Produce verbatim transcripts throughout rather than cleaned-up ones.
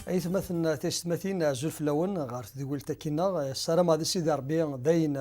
Aytmaten taysetmatin, azul fell-awen ɣer tedwilt-agi-nneɣ. Ssarameɣ di Sidi Ṛebbi d ayen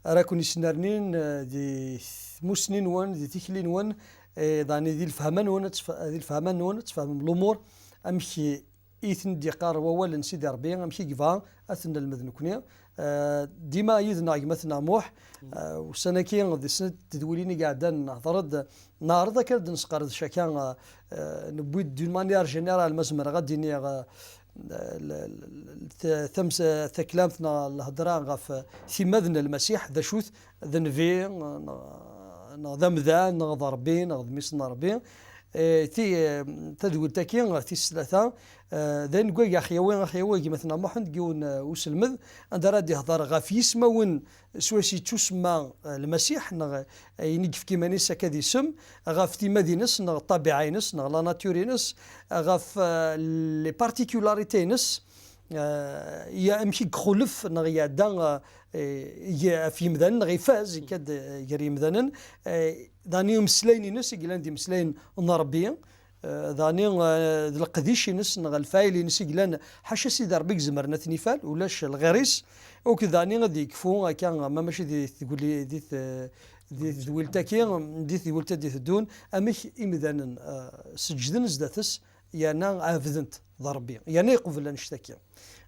ara ken-yesnernin, eh, di tmussni-nwen, di tikli-nwen, eh, daɣen di lefhama-nwen, ad tf-, di lefhama-nwen ad tfehmem lumuṛ, amek i ten-d-yeqqar wawal n Sidi Ṛebbi, amek i yebɣa ad ten-nelmed nekni. Eh, dima yid-neɣ gma-tneɣ Muḥ, eh, ussan-agi di snat tedwilin i iɛeddan nehḍer-d, neɛreḍ akka ad d-nesqerdec akka, eh, newwi-d d'une manière générale, ma zemreɣ ad d-iniɣ, eh, l-, l-, l-, t-, tams-, taklamt neɣ lhedra ɣef timmad n Lmasiḥ, d acu-t, d nnbi, neɣ, neɣ d amdan, neɣ d Ṛebbi, neɣ d mmi-s n Ṛebbi. Eh, ti-, eh, tadwilt-agi, tis tlata, eh, d ayen n wayeg aɣ-yawi, aɣ-yawi gma-tneɣ Muḥend deg yiwen, eh, uselmed, anda ara d-ihḍer ɣef yismawen swayes yettusemma, eh, Lmasiḥ, neɣ, eh, ayen i yefka iman-is akka d isem, ɣef timmad-ines, neɣ ṭṭabiɛa-ines, neɣ la nature-ines, ɣef, eh, les particularités-ines, eh, ya amek i ixulef, neɣ iɛedda, eh, eh, ɣef yimdanen, neɣ ifaz, ikka-d, eh, gar yimdanen, eh, daɣen imeslayen-ines i yellan d imeslayen n Ṛebbi, eh, daɣen, eh, d leqdic-ines neɣ lfayel-ines i yellan ḥaca Sidi Ṛebbi i izemren ad ten-ifal, ulac lɣir-is, akked daɣen ad yekfu akka, ma mačči di tguli-, di t-, di tedwilt-agi, di tedwilt ad d-iteddun, amek imdanen, eh, seǧǧden zdat-s, yerna ɛebden-t d Ṛebbi, yerna yeqbel annect-agi.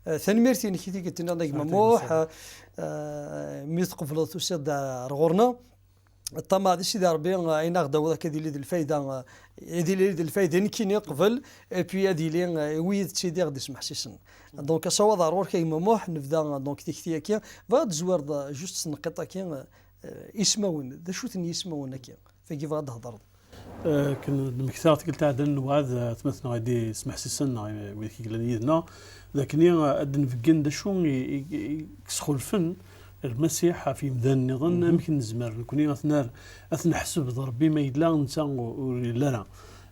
Eh, tanemmirt-inek i tikkelt-nni a gma Muḥ, eh, mi tqebleḍ tusiḍ-d ar ɣur-neɣ. Ṭṭamaɛ di Sidi Ṛebbi, eh, ayen aɣ-d-tawiḍ akka ad yili d lfayda, eh, ad yili d lfayda i nekkini qbel, et puis ad yili, eh, i wid ttiliɣ d ismeḥsisen. Donc, asawaḍ ar ɣur-k a gma Muḥ, nebda, eh, donc, tikti-agi. Bɣiɣ ad d-tezwireḍ, eh, just s tneqqiṭ-agi, eh, ismawen, d acu-ten yismawen-agi? Tagi bɣiɣ ad d-thedreḍ. Eh, akken d-mmektaɣ tikkelt iɛeddan, newɛed, eh, atmaten-nneɣ i d-ismeḥsisen, neɣ i, wid i yellan yid-neɣ, d akken i, eh, ad d-nbeggen d acu i, i, i yesxulfen Lmasiḥ ɣef yimdanen nniḍen, amek nezmer nekni ad t-nar-, ad t-neḥseb d Ṛebbi ma yella netta ur, ur yelli ara.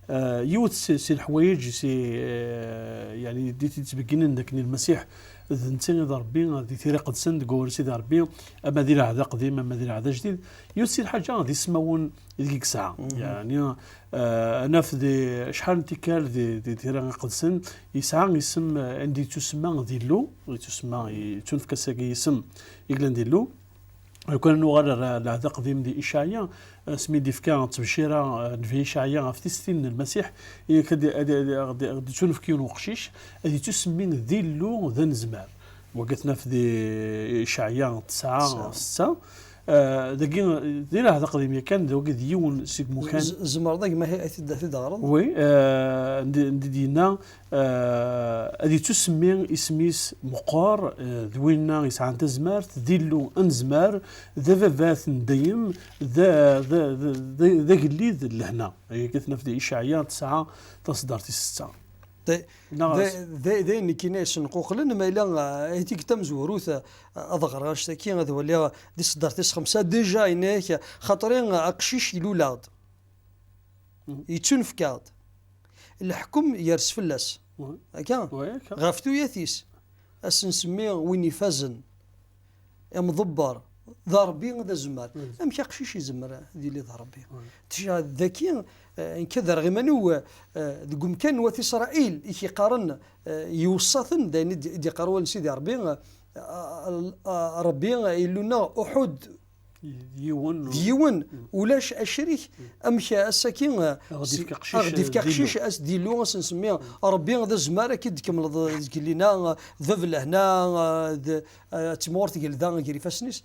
Eh, yiwet si, si leḥwayeǧ, si, eh, yeɛni, d i t-yettbegginen d akken Lmasiḥ d netta i d Ṛebbi, di Tira Iqedsen, deg wawal Sidi Ṛebbi, ama di Lɛehd Aqdim, ama di Lɛehd Ajdid, yiwet si lḥaǧa d ismawen ideg i yesɛa. Yeɛni, eh, ad naf di acḥal n tikkal di, di Tira Iqedsen, yesɛa isem, eh, anda yettusemma d Illu, yettusemma, yettunefk-as-agi isem i yellan d Illu. Lukan nuɣal ar Lɛehd Aqdim di Icɛaya, asmi d-ifka ttbecira, eh, nnbi Icɛaya ɣef tistin n Lmasiḥ, yak ad, ad, ad, ad, ad yettunefk yiwen uqcic, ad yettusemmi d Illu d anezmar. Wagi ad t-naf di Icɛaya tesɛa, setta. Eh, dagi, di Lɛehd Aqdim yakan, d wagi d yiwen seg imukan. Z-, tzemreḍ a gma ad t-id-, ad t-id-teɣreḍ? Oui, eh, ndi, ndi d-yenna, eh, ad yettusemmi isem-is meqqer, eh, d winna yesɛan tazmert, d Illu anezmar, d ababat n dayem, d, d, d, d, d agellid n lehna. Yak ad t-naf di Icɛaya tesɛa, taṣeddart tis setta. D, d, d, d ayen nekkini yessenquqlen, ma yella, eh, i tikkelt tamezwarut, eh, ad ɣreɣ annect-agi, ad waliɣ di tṣeddart tis xemsa, déjà yenna-yak, xaṭer, eh, aqcic ilul-aɣ-d. Yettunefk-aɣ-d. Leḥkem yers fell-as. Akka? Ɣef tuyat-is. Ad s-nsemmi win ifazen, imḍebber, d Ṛebbi d azemmar. Amek aqcic izemmer ad yili d Ṛebbi? Tecɛel daki, eh, nekk ad rreɣ iman-iw, eh, deg umkan n wat Isṛayil, i k-iqqaren, eh, iweṣṣa-ten, d ayen i d-, i d-iqqar wawal n Sidi Ṛebbi, eh, eh, Ṛebbi, Illu-nneɣ uḥud d yiwen. D yiwen, ulac acrik. Amek ass-agi, eh, a ɣ-d-yefk aqcic, a ɣ-d-yefk aqcic, d Illu, ad s-nsemmi Ṛebbi d azemmar, ad k-id-tkemmleḍ, eh, zgellina, eh, d bab n lehna, eh, d, eh, d timɣurt gelda gar ifassen-is.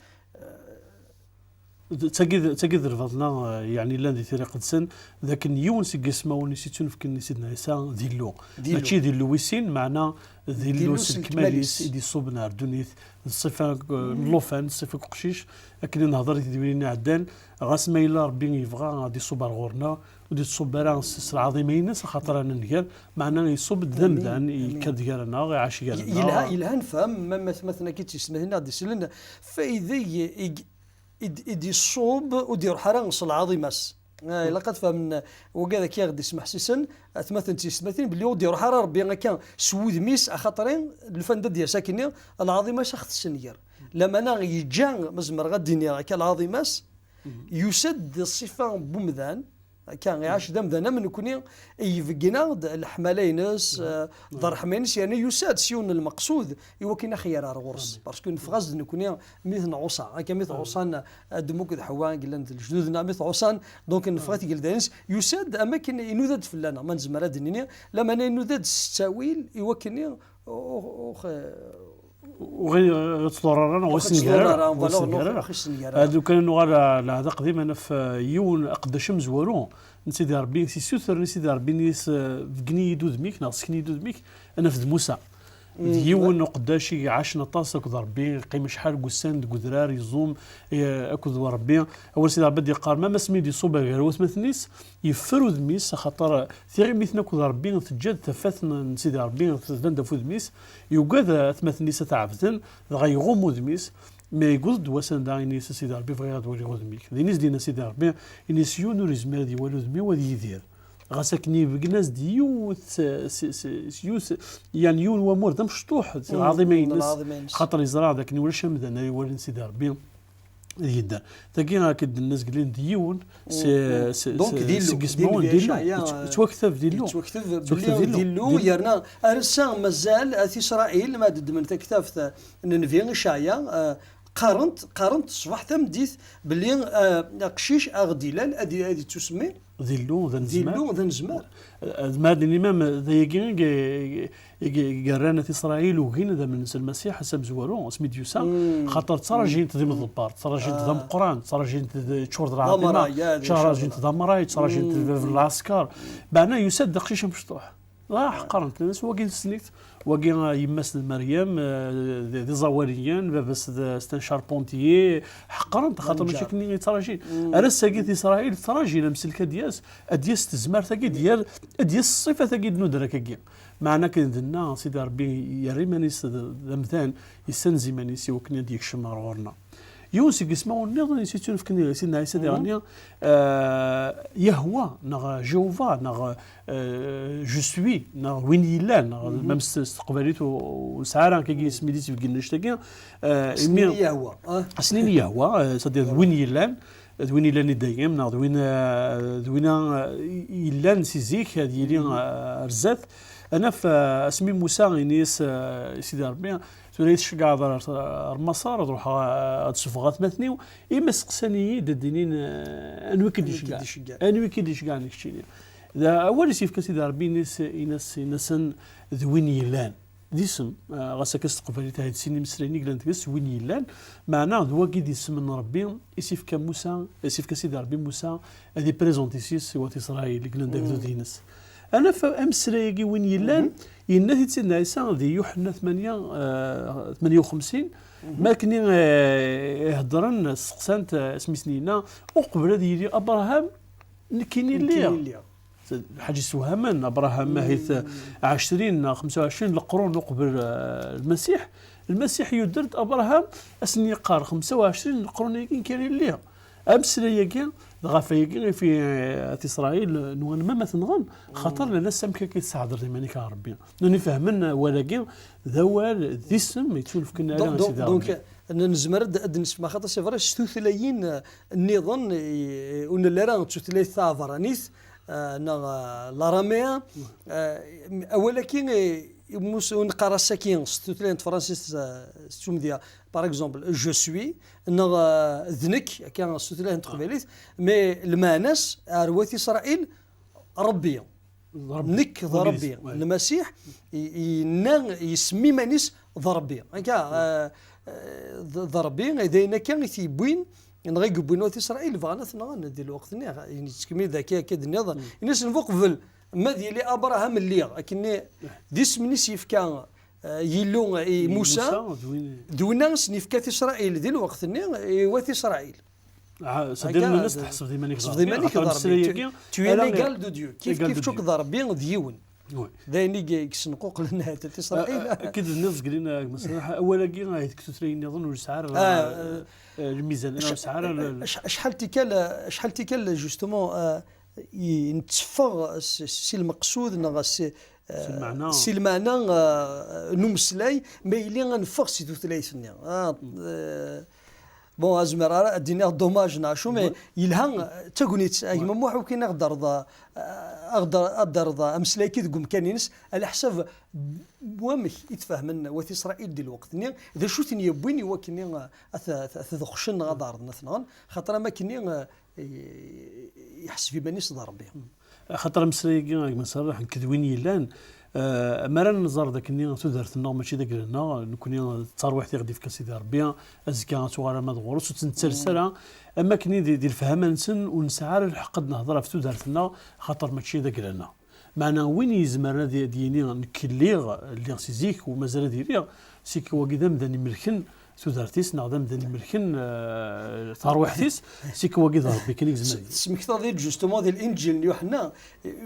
D, tagi d, tagi d lbaḍna, eh, yeɛni llan di Tira Iqedsen, d akken yiwen seg yismawen i s-yettunefken i Sidna Ɛisa d Illu. D Illu. Mačči d Illu wis sin, meɛna d Illu s lekmal-is i d-iṣubben ar ddunit, d ṣṣifa, eh, n llufan, d ṣṣifa n uqcic, akken i nehder i tedwilin iɛeddan, ɣas ma yella Ṛebbi yebɣa ad iṣubb ar ɣur-neɣ, ur d-iṣubb ara s, s lɛaḍima-ines, axaṭer ad nenger, meɛna iṣubb-d d amdan, yekka-d gar-aneɣ, iɛac gar-aneɣ. Yelha, yelha nefhem, ma, ma atmaten-agi d tiyessetmatin i ɣ-d-isellen, fayda i, i, i d-, i d-iṣubb, ur d-iruḥ ara s lɛaḍima-s. Ah, ilaq ad fehmen wigad akka i ɣ-d-ismeḥsisen, atmaten d tiyessetmatin, belli ur d-iruḥ ara Ṛebbi akka s wudem-is, axaṭer lufan d ad d-yas akkenni, lɛaḍima-s a ɣ-tessenger. Lamana yeǧǧa, ma zemreɣ ad d-iniɣ akka, lɛaḍima-s, yusa-d di ṣṣifa n wemdan, Akka, iɛac d amdan am nekni, yebeggen-aɣ-d leḥmala-ines, eh, d ṛṛeḥma-ines, yerna yusa-d s yiwen n lmeqsud i wakken ad ɣ-yerr ar ɣur-s. Parce que neffeɣ-as-d nekni mi t-nɛuṣa. Akka mi tɛuṣan Adem akked Ḥewwa i yellan d lejdud-nneɣ, mi t-ɛuṣan, donc neffeɣ i tgelda-ines, yusa-d am wakken inuda-d fell-aneɣ, ma nezmer ad d-nini, lameɛna inuda-d s ttawil i wakken i, u-, u-, u-, Ur ɣ-ittḍurr ara, neɣ ur ɣ-ittḍurr ara, voilà, ur ɣ-ittḍurr ara. Ad ukan nuɣal ɣer lɛehd aqdim, ad naf, eh, yiwen aqeddac amezwaru n Sidi Ṛebbi, s isutren i Sidi Ṛebbi, ini-as, eh, beggen-iyi-d udem-ik, neɣ sken-iyi-d udem-ik, ad naf d Musa. D yiwen uqeddac i iɛacen aṭas akked Ṛebbi, yeqqim acḥal n wussan deg udrar, yeẓum, eh, akked Ṛebbi. Awal Sidi Ṛebbi ad d-yeqqar, ma asmi d-iṣubb gar watmaten-is, yeffer udem-is, axaṭer tiɣimit-nni akked Ṛebbi teǧǧa-d tafat n, n Sidi Ṛebbi, tban-d ɣef udem-is, yugad atmaten-is ad t-ɛebden, dɣa iɣumm udem-is, mi yewweḍ-d wass anda ini-as a Sidi Ṛebbi, bɣiɣ ad waliɣ udem-ik. Din i s-d-yenna Sidi Ṛebbi, ini-as yiwen ur yezmir ad iwali udem-iw, ad yidir. Ɣas akken ibeggen-as-d yiwet, s, s, s, yiwet, yeɛni yiwen wamur d amecṭuḥ, d lɛaḍima-ines, xaṭer yeẓra d akken ulac amdan ara iwalin Sidi Ṛebbi. Yedda. Tagi, akken d-nenna zgelin d yiwen, s, s, donc, s, d Illu, seg yismawen d Illu. Yettwakteb d Illu. Yettwakteb belli d Illu, yerna ar ass-a mazal at Isṛayil, ma d-ddmen taktabt n Nnbi Icɛaya, eh, qqarent, qqarent ṣṣbeḥ tameddit belli, eh, aqcic a ɣ-d-ilal ad, ad ittusemmi d Illu, d anezmar. D Illu, d anezmar. Eh, ma d-nini, ma d ayagi i, i, i yerran at Isṛayil ugin ad amnen s Lmasiḥ ass amezwaru, asmi d-yusa, xaṭer ttrajint d imḍebber, ttrajint d ameqqran, ttrajint d ččur d lɛaḍima, ttrajint d amray, ttrajint d bab n lɛesker. Meɛna yusa-d d aqcic amecṭuḥ. Dɣa ḥeqqren-t, nnan-as wagi d snit, wagi, ah, yemma-s d Meryem, ah, d, d iẓawaliyen, baba-s d, c'est un charpentier, ḥeqqren-t, xaṭer mačči akken i ttrajin. Ar ass-agi at Isṛayil ttrajin amsellek ad d-yas, ad d-yas tezmert-agi, ad d-yas ṣṣifat-agi d nudrak-agi. Meɛna akken d-nenna, Sidi Ṛebbi yerra iman-is d, d amdan, yessenz iman-is i wakken ad d-yekcem ɣer ɣur-neɣ. Yiwen seg yismawen nniḍen i s-yettunefken i Sidna Ɛisa diɣenni, eh, Yahwa, neɣ Jehova, neɣ, eh, Je suis, neɣ win yellan, neɣ même s, s teqbaylit ur, ur nesɛi ara akkagi isem i d-isbeggen annect-agi, eh, imi Yahwa, ah. Snin Yahwa, eh, c'est-à-dire d win yellan, d win yellan i dayem, neɣ d win, eh, d win, eh, yellan si zik, ad yili, eh, ar zdat. Ad naf, eh, asmi Musa ini-as, eh, i Sidi Ṛebbi, tura i tceggɛeḍ ar, ar Maṣer, ad ruḥeɣ, eh, ad sufɣeɣ atmaten-iw, imi steqsan-iyi-d ad d-inin, eh, anwi i k-id-iceggɛen? Anwi i k-id-iceggɛen keččini? D awal i s-yefka Sidi Ṛebbi, ini-as, ini-as, ini-asen d win yellan. D isem, eh, ɣas akka s teqbaylit ahat sin imeslayen i yellan deg-s, win yellan, meɛna d wagi d isem n Ṛebbi i s-yefka Musa, i s-yefka Sidi Ṛebbi Musa ad iprezenti s, s wat Isṛayil i yellan d agdud-ines. Ad naf ameslay-agi win yellan, yenna-t-id Sidna Ɛisa di Yuḥenna tmanya, eh, tmanya u xemsin, mi akken i, eh, i heddren, steqsan-t, eh, asmi sen-yenna, uqbel ad yili Abṛaham, nekkini lliɣ. Lḥaǧ yessewhamen, Abṛaham ahit ɛecrin neɣ xemsa u ɛecrin leqrun uqbel, eh, Lmasiḥ. Lmasiḥ yudder-d Abṛaham, ad sen-yeqqar xemsa u ɛecrin leqrun-agi nekkini lliɣ. Ameslay-agi, dɣa ɣef wayagi i fi, eh, at Isṛayil nwan ma, ma t-nɣen, xaṭer nnan-as amek akka i tesɛedreḍ iman-ik ɣer Ṛebbi. Nuni fehmen awal-agi d awal, d isem yettunefken ara i Sidi Ṛebbi. Donc, n-, nezmer ad, ad d-nesfem axaṭer c'est vrai s tutlayin, eh, nniḍen, eh, ur nelli ara d tutlayt taɛebranit, eh, neɣ, eh, l'araméen, eh, awal-agi, eh, mus-, ur neqqar-as akkin s tutlayt n tefransist, eh, s tumedya, par exemple, je suis, neɣ, eh, d nekk, akka s tutlayt n teqbaylit, mais lmeɛna-s ar wat Isṛayil, Ṛebbi. Nekk d Ṛebbi. Lmasiḥ i, yenna, yessemmi iman-is d Ṛebbi. Akka, eh, eh, d, d Ṛebbi, d ayen akka i t-yewwin, neɣ i yewwin wat Isṛayil, bɣan ad t-nɣen di lweqt-nni. Yettkemmil d akka, akka d-nniḍen. Ini-asen uqbel, ma d yili Abṛaham lliɣ, akken d isem-nni s-yefka, eh, Yillu i Musa, d winna i sen-yefka at Isṛayil di lweqt-nni, i wat Isṛayil. Ah, c'est-à-dire, nnan-as tḥesbeḍ iman-ik d Ṛebbi. Tḥesbeḍ iman-ik d Ṛebbi. Tu es l'égal de Dieu. Kif, kif, d Ṛebbi d yiwen. D ayen i yessenquqlen ahat at Isṛayil. Ah, ah, akken d-nniḍ zgelin, ah, awal-agi, ah, deg tutlayin nniḍen ur yesɛi ara, ah, lmizan, ur yesɛi ara. Acḥal tikkal, acḥal tikkal, justement, ah, i netteffeɣ s, si lmeqsud neɣ si, ah, si lmeɛna, ah, n umeslay, ma yili ad neffeɣ si tutlayt-nni. Ah, eh, Bon, azmer ara ad d-iniɣ dommage neɣ acu, mais yelha d tagnit. A gma Muḥ, akken ad d-terreḍ, ad d-terreḍ ameslay-agi deg umkan-ines, ɛla ḥsab wamek i t-fehmen wat Isṛayil di lweqt-nni, d acu i ten-yewwin i wakken ad t-, ad t-, ad t-deqcen neɣ ad ɛerḍen ad t-nɣen, xaṭer am akken-nni, eh, yeḥseb iman-is d Ṛebbi. Axaṭer ameslay-agi, a gma Sabeḥ, nekk d win yellan, eh, mi ara nẓer d akken tudert-nneɣ mačči d agla-nneɣ, nekkni d tarwiḥt i ɣ-d-ifka Sidi Ṛebbi, azekka ad tuɣal ama d ɣur-s, ur tt-nettales ara, am akken di, di lefhama-nsen ur nesɛi ara lḥeqq ad nehder ɣef tudert-nneɣ, axaṭer mačči d agla-nneɣ. Meɛna win yezmeren ad, ad yini, nekk lliɣ, lliɣ si zik u mazal ad iliɣ, c'est que wagi d amdan imelken tudert-is, neɣ d amdan imelken, eh, tarwiḥt-is, c'est que wagi d Ṛebbi kan i yezmer. Tesmektaḍ-iyi-d justement di Linǧil n Yuḥenna,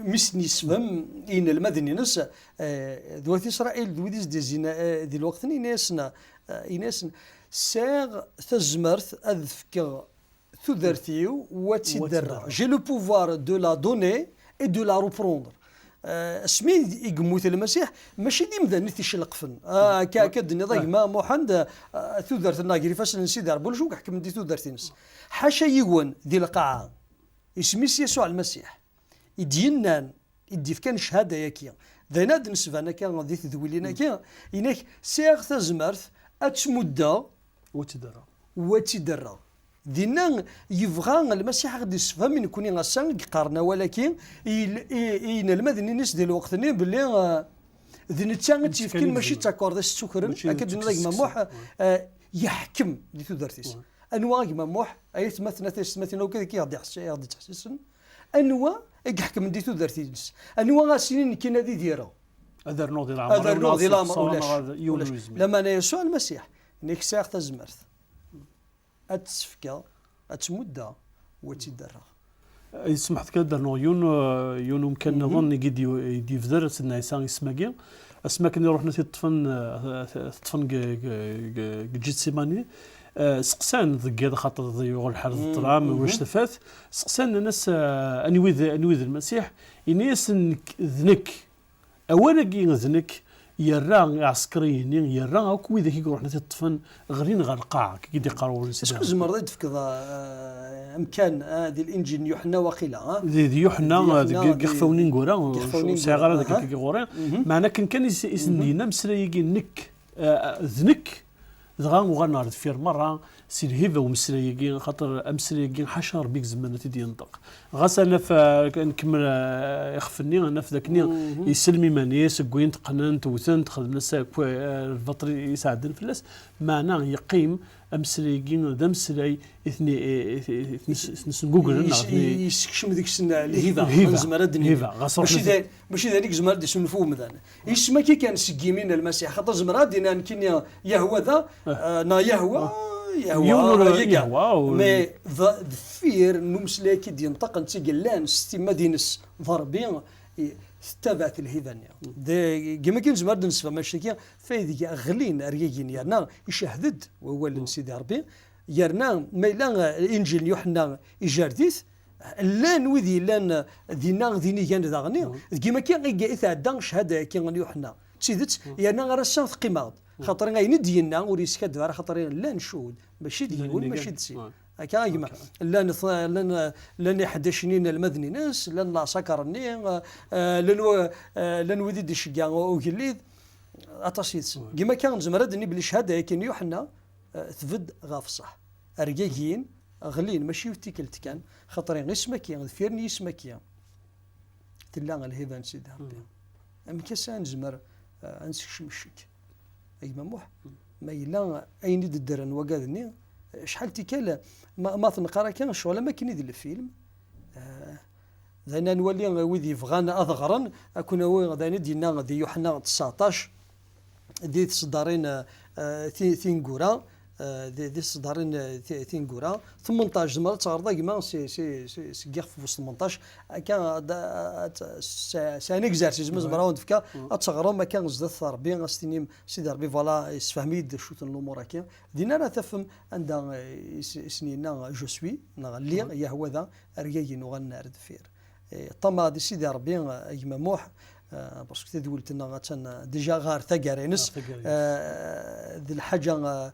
mi s-yessefhem i yinelmaden-ines, eh, d wat Isṛayil, d wid i s-d-izzin, eh, di lweqt-nni, ini-asen, eh, ini-asen, sɛiɣ tazmert ad fkeɣ tudert-iw, u ad tt-id-rreɣ. J'ai le pouvoir de la donner et de la reprendre. Eh, asmi i yemmut Lmasiḥ, mačči d imdanen i t-icelqfen. Ah, akka, akka d-tenniḍ a gma Muḥend, eh, tudert-nneɣ gar ifassen n Sidi Ṛebbi, ulac wi iḥekmen di tudert-ines. Ḥaca yiwen di lqaɛa, isem-is Yasuɛ Lmasiḥ, i d-yennan, i d-ifkan cchada-agi. D ayen ad d-nesban akka di tedwilin-agi, inak, sɛiɣ tazmert ad tt-muddeɣ, u ad tt-id-rreɣ. U ad tt-id-rreɣ. Dinna yebɣa Lmasiḥ ad ɣ-d-issefhem i nekkni ass-a i yeqqaren awal-agi, i, i, i yinelmaden-ines di lweqt-nni belli, eh, d netta i tt-yefkan, mačči d takerḍist ttukren, akka d-nniḍ a gma Muḥ, eh, yeḥkem di tudert-is. Anwa a gma Muḥ, ay atmaten, a taysetmatin, akk ad k-, i ɣ-d-iḥess-, i ɣ-d-ittḥessisen, anwa i iḥekmen di tudert-ines? Anwa a s-yinin nekkini ad idireɣ? Ad rnuɣ di leɛmer, ad rnuɣ di leɛmer, ulac. Ulac. Lameɛna Yasuɛ Lmasiḥ, nekk sɛiɣ tazmert ad tt-fkeɣ, ad tt-muddeɣ, u ad tt-id-rreɣ. Yesmeḥ-d kan ad d-rnuɣ yiwen, eh, yiwen umkan nniḍen i d-, i d-yebder Sidna Ɛisa isem-agi. Asmi akken i ruḥen ad t-ṭṭfen, eh, t-, t-, ṭṭfen deg, deg, deg, deg Ǧitsimani, eh, seqsan deg yiḍ, xaṭer yuɣ lḥal d ṭṭlam, ulac tafat. Seqsan, nnan-as, eh, anwi d, anwi d Lmasiḥ? Ini-asen, nekk, d nekk. Awal-agi d nekk, yerra iɛsekriyen-nni, yerra akk widak i iruḥen ad t-ṭṭfen, ɣlin ɣer lqaɛa, akka i d-iqqar wawal n Sidi Ṛebbi. Est-ce que tzemreḍ ad d-tefkeḍ, eh, amkan, eh, di Linǧil n Yuḥenna waqila, eh? Di, di Yuḥenna, di Yuḥenna, eh, deg, deg Ixfawen ineggura, ur sɛiɣ ara deg, deg ɣur-i. Meɛna akken kan i s-, i sen-d-yenna ameslay-agi, nekk, eh, d nekk, dɣa uɣalen ɣer deffir merra, si lhiba n umeslay-agi, xaṭer ameslay-agi ḥaca Ṛebbi i izemren ad t-id-yenṭeq. Ɣas ad naf, eh, nkemmel, eh, ixef-nni, ad naf d akken iselm iman-is, wwin-t, qqnen-t, wten-t, xedmen-as akk, eh, lbaṭel i sɛeddan fell-as, meɛna yeqqim ameslay-agi d ameslay i ten-, i, i, i, i ten-, i ten-, yessenguglen, neɣ i ten-, yessekcem deg-sen lhiba, lhiba, nezmer ad d-nini. Lhiba, ɣas ruḥen. Mačči d ayen, mačči d ayen i yezmer ad d-isunef umdan. Isem-agi kan seg yimi n Lmasiḥ, xaṭer zemreɣ ad d-iniɣ nekkini Yahwa da, eh, neɣ Yahwa, Yahwa, yiwen ur, Yahwa, ur, mais d-, deffir n umeslay-agi d-yenṭeq, netta llan s timmad-ines d Ṛebbi, i, tettabaɛet lhiba-nni. D-, deg yimi kan nezmer ad d-nesfhem annect-agi, fay deg ɣlin rgagin, yerna icehhed-d wawal n Sidi Ṛebbi, yerna ma yella, eh, Inǧil n Yuḥenna ijerred-it, llan wid yellan dinna d inigan daɣen, deg yimi akka i, i tɛedda cchada-agi n Yuḥenna. D tidet, yerna ar ass-a teqqim-aɣ-d. Xaṭer ayen i d-yenna ur yeskaddeb ara, xaṭer llan ccuhud, mačči d yiwen, mačči d sin. Akka a gma. Llan th-, llan, llan iḥeddacen inelmaden-ines, llan leɛṣakar-nni, eh, llan wa-, eh, llan wid i d-iceggeɛ ugellid, aṭas yid-sen. Deg yimi akka nezmer ad d-nini belli cchada-agi n Yuḥenna, eh, tbedd ɣef ṣṣeḥ. Rgagin ɣlin, mačči yiwet tikkelt kan, xaṭer isem-agi, deffir n yisem-agi, tella lhiba n Sidi Ṛebbi. Amek ass-a nezmer, eh, ad nsekcem ccek? A gma Muḥ, ma yella ayen i d-ddren wagad-nni, acḥal tikkal, ma, ma t-neqqar akka, ccɣel am akken i d lfilm, eh, d ayen ad nwali wid yebɣan ad ɣren, ad ken-awiɣ d ayen i d-yenna di Yuḥenna tseɛṭac, di tseddarin, eh, ti-, tineggura, eh, di, di tseddarin, eh, ti-, tineggura, tmenṭac, tzemreḍ ad teɣreḍ a gma si, si, si, seg yixef wis tmenṭac, akka, ad, ad, s-, c'est un exercice, ma zemreɣ ad wen-d-fkeɣ, ad teɣrem akka zdat Ṛebbi, ad s-tinim, Sidi Ṛebbi, voilà, yessefhem-iyi-d cwiṭ n lumuṛ-agi. Din ara tafem anda, eh, i s-, i sen-yenna, je suis, neɣ lliɣ, Yahwa da, argag-inu uɣalen ar deffir. Eh, ṭṭamaɛ di Sidi Ṛebbi, eh, a gma Muḥ, eh, parce que tadwilt-nneɣ attan, eh, déjà ɣer taggara-ines. Ɣer taggara-ines. Eh, d lḥaǧa, eh,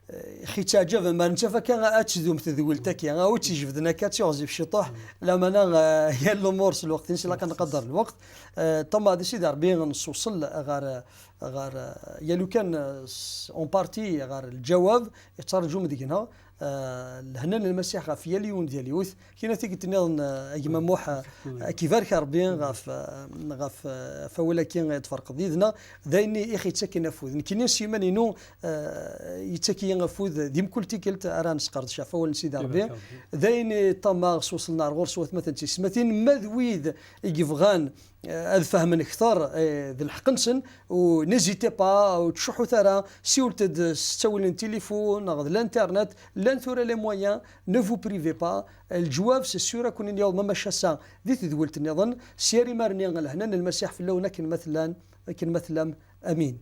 Ixi ttaɛǧaben ma nettaf akka ad tdum tedwilt-agi, a wi tt-ijebden akka ad tt-iɣzif ciṭuḥ, lamana, eh, yal lumuṛ s lweqt-ines, ilaq ad nqader lweqt. Eh, ṭṭama di Sidi Ṛebbi nessewṣel ɣer, ɣer, eh, yal ukan, eh, s-, en partie ɣer lǧawab yettraǧum deg-neɣ, eh, lehna n Lmasiḥ ɣef yal yiwen d yal yiwet. Kina tikkelt nniḍen, eh, a gma Muḥ, eh, ad k-ibarek Ṛebbi ɣef, eh, ɣef, eh, ɣef wawal-agi i d-tferqeḍ yid-neɣ. D ayen i ɣ-yettaken afud. Nekkini s yiman-inu, eh, yettak-iyi afud di mkul tikkelt ara nesqerdec ɣef wawal n Sidi Ṛebbi. D ayen i ṭṭamaɣ sweslen ar ɣur-s watmaten d tismatin, ma d wid i yebɣan, eh, ad fehmen kter, eh, d lḥeqq-nsen, u n'hésitez pas, ur ttcuḥḥut ara, siwlet-d s ttawil n tilifun neɣ d l'internet, llan tura les moyens, ne vous privez pas, leǧwab c'est sûr ad ken-in-yaweḍ ma mačči ass-a di tedwilt nniḍen, s yir imar-nni lehna n Lmasiḥ fell-awen akken ma tellan, akken ma tellam. Amin.